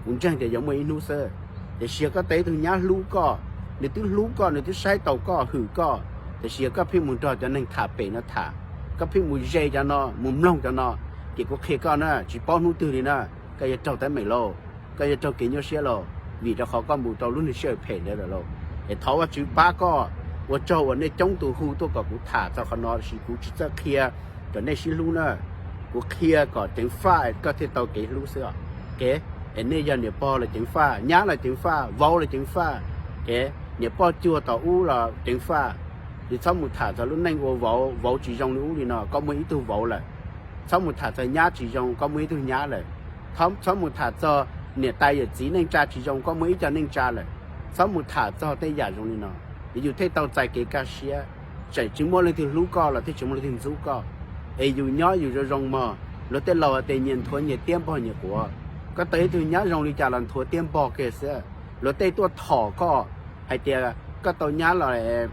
kuv ntseeg tias yuav muaj ib hnub xwb. Tiam sis yog koj tau ib tug nyab hlub koj, nws twb hlub koj, nws twb saib taus koj, hwm koj, tiam sis yog koj pheej mus nrog cov neeg tham pem no tham, koj pheej mus ze cov no, mus mloog cov no, ces kuv qhia koj na, tsis paub hnub twg li na, koj yuav raug teeb meem lauj, koj yuav raug kev nyuaj siab lauj, vim rau qhov koj mus rau lub neej sij hawm phem ntawd lawm lauj. Es thov Vajtswv pab koj. Ua tsaug uas nej coob tus hu tuaj kom kuv tham txog qhov no, tiam sis kuv tsis txawj qhia kom nej sib hlub na. Kuv qhia kom ceev faj koj thiaj tau kev hlub xwb os. Es nej yog niam pog los ceev faj, nyab los ceev faj, vauv los ceev faj, niam poj cuag tom ub los ceev faj. Yus txhob mus tham txog lub neej ua vauv, vauv tsis zoo li ub li no, koj muaj ib tug vauv lawm. Txhob mus tham txog nyab tsis zoo, koj muaj ib tug nyab lawm. Txhob mus tham txog niam tais yawm txiv neej tsa tsis zoo, koj muaj ib co neej tsa lawm. Txhob mus tham txog tej yam zoo li no, es yus thiaj tau txais kev kaj siab. Tseem tsis muaj leej twg hlub koj los thiaj tsis muaj leej twg ntxub koj. Es yus nyob yus zoo zoo mog. Luag tej laus hais tias nyias nthuav nyias tiab npog nyias quav. Koj tau ib tug nyab zoo li cas los nthuav tiab npog kiag xwb. Luag tej tuaj thom koj hais tias koj tau nyab los,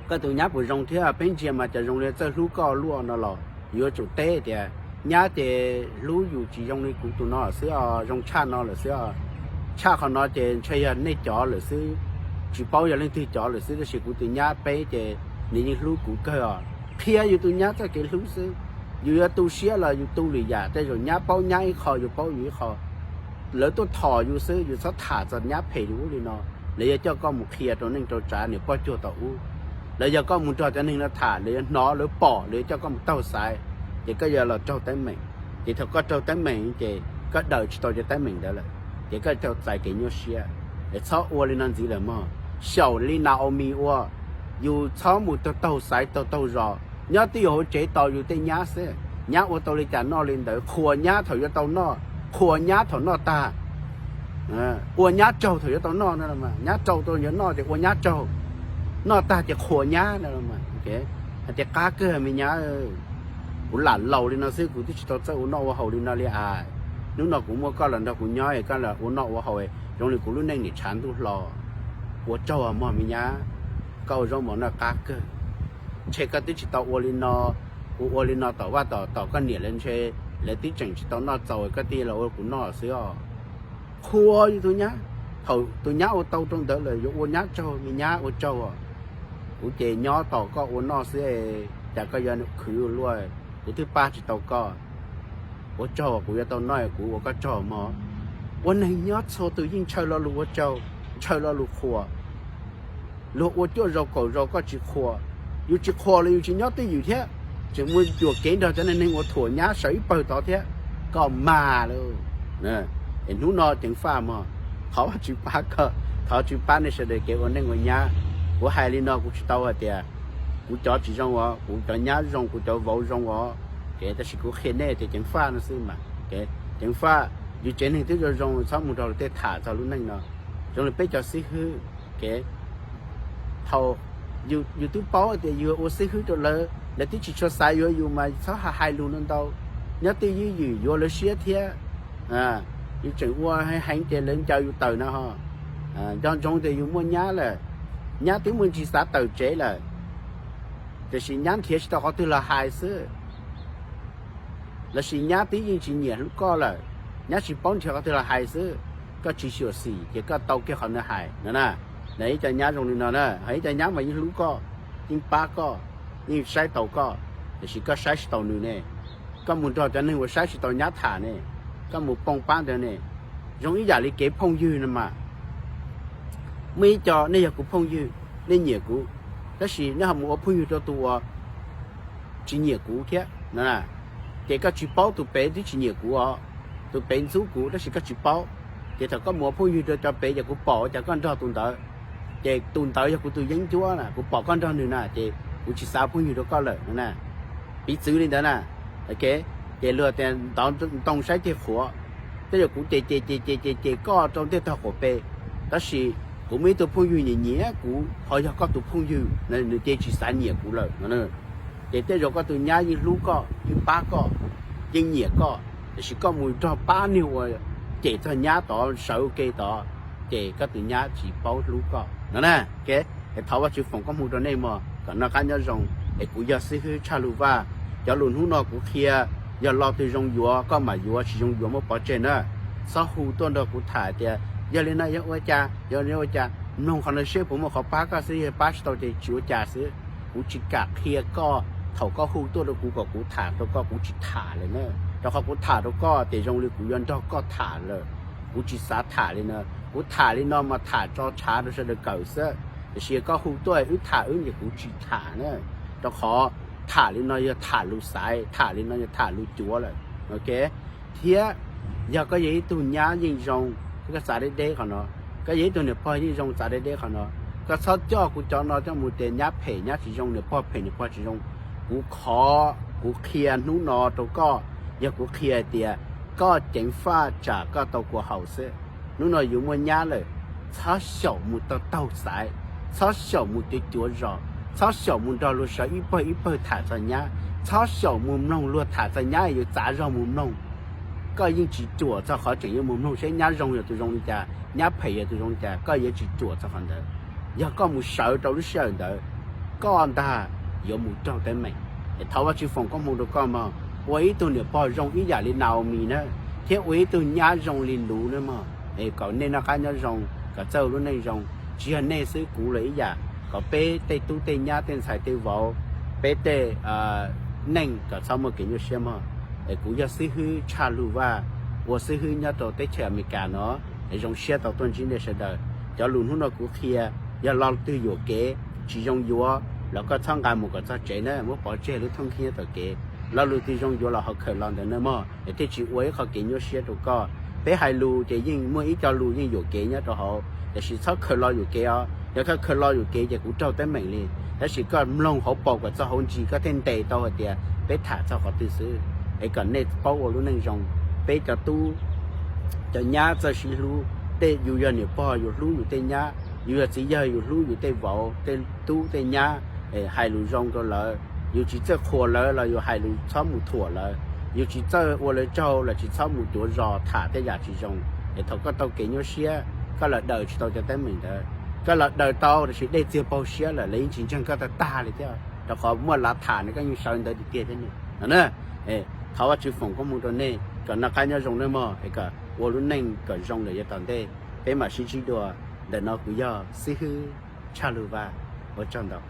koj tus nyab puas zoo thiab, peb ntsia mas cas zoo li txawj hlub koj luaj no los yuav tsum teb tias nyab ces hlub yus tsis zoo li kuv tus no xwb os, zoo tshaj no lawm xwb os. Tshaj qhov no ces ntshe yog nej cov lawm xwb, tsis paub yog leej twg cov lawm xwb, tab sis kuv tus nyab peb ces nws yeej hlub kuv kawg os. Qhia yus tus nyab txoj kev hlub xwb. Yus yuav tu siab los yus tu lwm yam, tej zaum nyab paub nyab ib qho, yus paub yus ib qho. Lawv tuaj thom yus xwb, yus txhob tham txog nyab phem li ub li no. Lawv yuav coj koj mus qhia rau neej rau tsav niam poj cuag tom ub. Lawv yog koj mus nrog cov neeg no tham, lawv yuav hnov lawv pom, lawv yuav coj koj mus taug xaiv, ces koj yuav los raug teeb meem. Ces thaum koj raug teeb meem ces koj daws tsis tau cov teeb meem ntawd lawm, ces koj tau txais kev nyuaj siab. Es txhob ua li no ntxiv lawm mog. Xyaum li Naomi ua, yus txhob mus taug taug xaiv taug taug zos, nyob twj ywm hauv tsev tos yus tej nyab xwb. Nyab ua tau li cas noj li ntawd, qhuas nyab thaum yuav tau noj, qhuas nyab thaum noj tag, ua nyab tsaug thaum yuav tau noj. Nyab tsaug tau yuav noj ces ua nyab tsaug, noj tag ces qhuas nyab. Hais tias qab kawg me nyab, kuv lam laus li no xwb kuv twb tsis tau txawj ua noj ua haus li no li as. Hnub no kuv muaj koj los nrog kuv nyob, koj los ua noj ua haus, zoo li kuv lub neej nim tshav ntuj hlo. Ua tsaug mog me nyab, koj ua zaub mov noj qab kawg. Ntshe koj twb tsis tau ua li no, kuv ua li no tom vaj tom tom koj niam lawv ntshe lawv twb tseem tsis tau noj txaus, koj thiaj los ua kuv noj xwb os. Qhuas yus tus nyab, thaum tus nyab ua tau rau ntawd lawm yuav ua nyab tsaug, me nyab ua tsaug. Kuv ces nyob tos koj ua noj xwb, cas koj yuav khwv luaj, kuv twb pab tsis tau koj. Ua tsaug, kuv yuav tau noj, kuv ua koj tsaug mog. Ua neeg nyob txhua tus yeej ntshaw lo lus ua tsaug, ntshaw lo lus qhuas. Luag ua cuaj zaus kaum zaus koj tsis qhuas, yus tsis qhuas los yus tsis nyob twj ywm thiab, tseem mus cuam kev nrog cov neeg ua thuam nyab sawv ib pawg tod thiab, koj mag lawm. Es hnub no ceev faj mog, thov Vajtswv pab koj, Thov Tswv pab nej sawv daws kev ua neej ua nyab. Kuv hais li no kuv tsis tau hais tias kuv cov tsis zoo os, kuv cov nyab zoo, kuv cov vauv zoo os, ces tab sis kuv qhia nej tias ceev faj no xwb mas. Ceev faj, yus tsev neeg twb zoo zoo, txhob mus nrog luag tej tham txog lub neej no. Zoo li peb cov xib hwb, thaum yus twb paub tias yus ua xib hwb rau lawv, lawv twb tsis tshua xav yuav yus mas txhob hais lus no ntau. Nyob twj ywm yuav lawv siab thiab. Yus tseem ua heev ces lawv ncaws yus tawm no ho. Nco ntsoov tias yus muaj nyab lawm, nyab twb muaj ntsis xav tawm tsev lawm, tiam sis nyab nrhiav tsis tau qhov twg los hais xwb. Lossis nyab twb yeej tsis nyiam hlub koj lawm, nyab tsis paub nrhiav qhov twg los hais xwb. Koj tsis xyuam xim ces koj tau kiag qhov ntawd hais no na. Ib co nyab zoo li no na, ho ib co nyab mas yeej hlub koj, yeej pab koj, yeej saib taus koj, tiam sis koj saib tsis taus nws ne. Koj mus nrog cov neeg uas saib tsis taus nyab tham ne, koj mus poob pab ntawd ne. Zoo ib yam li kev phooj ywg no mas, muaj ib co nej yog kuv phooj ywg, nej nyiam kuv, tab sis nej ho mus ua phooj ywg rau tus uas tsis nyiam kuv thiab no, ces koj tsis paub tus pem twb tsis nyiam kuv os, tus pem ntxub kuv tab sis koj tsis paub. Ces thaum koj mus ua phooj ywg rau cov pem ces kuv pom ua cas koj nrog tus ntawd, ces tus ntawd yog kuv tus yeeb ncuab na, kuv pom koj nrog nws na ces kuv tsis xav phooj ywg rau koj lawm no na. Piv txwv li ntawd na. Ces luag tias ntov ntoo saib ceg qhuav, tej zaum kuv ces ces ces ces ces ces koj rau ntiaj tog quas pes, tab sis kuv muaj ib tug phooj ywg nyiam nyiam kuv ho yog koj tus phooj ywg, nws ces tsis xav nyiam kuv lawm no. Ces tej zaum koj tus nyab yeej hlub koj, yeej pab koj, yeej nyiam koj, tiam sis koj mus nrog pab niag uas cem txog nyab tod sawv ua ke tod, ces koj tus nyab tsis paub hlub koj no na. Thov Vajtswv foom koob hmoov rau nej mog, kom noj qab nyob zoo. Es kuv yog xib hwb Tshaj Lug Vaj, cov lus hnub no kuv qhia, yog lo twg zoo yuav koj mam yuav, tsis zoo yuav muab pov tseg na. Txhob hu tuaj nrog kuv tham tias yog li no yog ua cas, yog li ua cas, mloog qhov no seb puas muaj qhov pab koj xwb, yog pab tsis tau ces tsis ua cas xwb. Kuv tsis kam qhia koj, thaum koj hu tuaj rau kuv kom kuv tham rau koj, kuv tsis tham lawm na. Rau qhov kuv tham rau koj ces zoo li kuv yuav nrog koj tham lawm. Kuv tsis xav tham li no. Kuv tham li no mas tham tso tshav rau sawv daws kawm xwb, tiam sis koj hu tuaj wb tham wb ces kuv tsis tham na. Rau qhov tham li no yog tham lus xaiv, tham li no yog tham lus cuav lawm. Thiab yog koj yog ib tug nyab yeej zoo, koj txav deb deb qhov no, koj yog ib tug niam pog yeej zoo txav deb deb qhov no, koj txhob coj kuv cov no coj mus tias nyab phem nyab tsis zoo, niam pog phem niam pog tsis zoo. Kuv qhov kuv qhia hnub no rau koj, yog kuv qhia tias koj ceev faj tsam koj tau kua haus xwb. Hnub no yus muaj nyab lawm, txhob xyaum mus taug taug xaiv, txhob xyaum mus cuav cuav zos, txhob xyaum mus nrog luag sawv ib pawg ib pawg tham txog nyab, txhob xyaum mus mloog luag tham txog nyab yus txav zog mus mloog. Koj yeej tsis ruam txog qhov tseem yuav mus mloog seb nyab zoo yog tus zoo li cas, nyab phem yog tus zoo li cas, koj yuav tsis ruam txog qhov ntawd. Yog koj mus sawv rau lub sij hawm ntawd, koj ntag yuav mus raug teeb meem. Es thov Vajtswv foom koob hmoov rau koj mog, ua ib tug niam pog zoo ib yam li Naomi na, thiab ua ib tug nyab zoo li Luv na mog. Es kom nej noj qab nyob zoo, kom txawj ua lub neej zoo, tsis yog nej xwb, kuv los ib yam, kom peb tej tub tej nyab tej ntxhais tej vauv, peb tej neej kom txhob muaj kev nyuaj siab mog. Es kuv yog xib hwb Tshaj Lug Vaj, ua xib hwb nyob rau teb chaws Amelikas no, es zoo siab tau tuaj ntsib nej sawv daws. Cov lus hnub no kuv qhia, yog lo twg yuam kev tsis zoo yuav los koj txhob nqa mus kom txog tsev na, muab pov tseg lub thooj khib nyob tom kev. Lo lus twg zoo yuav los ho khaws los ntawd na mog, es thiaj tsis ua ib qho kev nyuaj siab rau koj. Peb hais lus ces yeej muaj ib co lus yeej yuam kev nyob rau hauv, tiam sis txhob khaws lo yuam kev os. Yog koj khaws lo yuam kev ces kuv raug teeb meem li. Tab sis koj mloog hauv paus kom txog hauv ntsis koj thiaj ntes tau hais tias peb tham txog qhov twg xwb. Es kom nej paub ua lub neej zoo. Peb cov tub cov nyab txawj sib hlub, tej yus yog niam pog yus hlub yus tej nyab, yus yog txiv yawg yus hlub yus tej vauv tej tub tej nyab, hais lus zoo rau lawv. Yus tsis txawj qhuas lawv los yus hais lus txhob mus thuam lawv. Yus tsis txawj ua lawv tsaug los tsis txhob mus cuav zos tham tej yam tsis zoo. Es thaum koj tau kev nyuaj siab, koj los daws tsis tau cov teeb meem ntawd. Koj los daws tau tiam sis dej txiag paug siab lawm, lawv yeej tsis ntseeg koj tag tag li thiab, rau qhov muaj lav tham ne koj yeej sawv ntawd tiag tiag thiab ne no na. Thov Vajtswv foom koob hmoov rau nej kom noj qab nyob zoo nawb mog, es kom ua lub neej kom zoo lawm yav tom ntej. Peb mam sib ntsib dua. Ntawm no kuv yog xib hwb Tshaj Lug Vaj, ua tsaug ntau.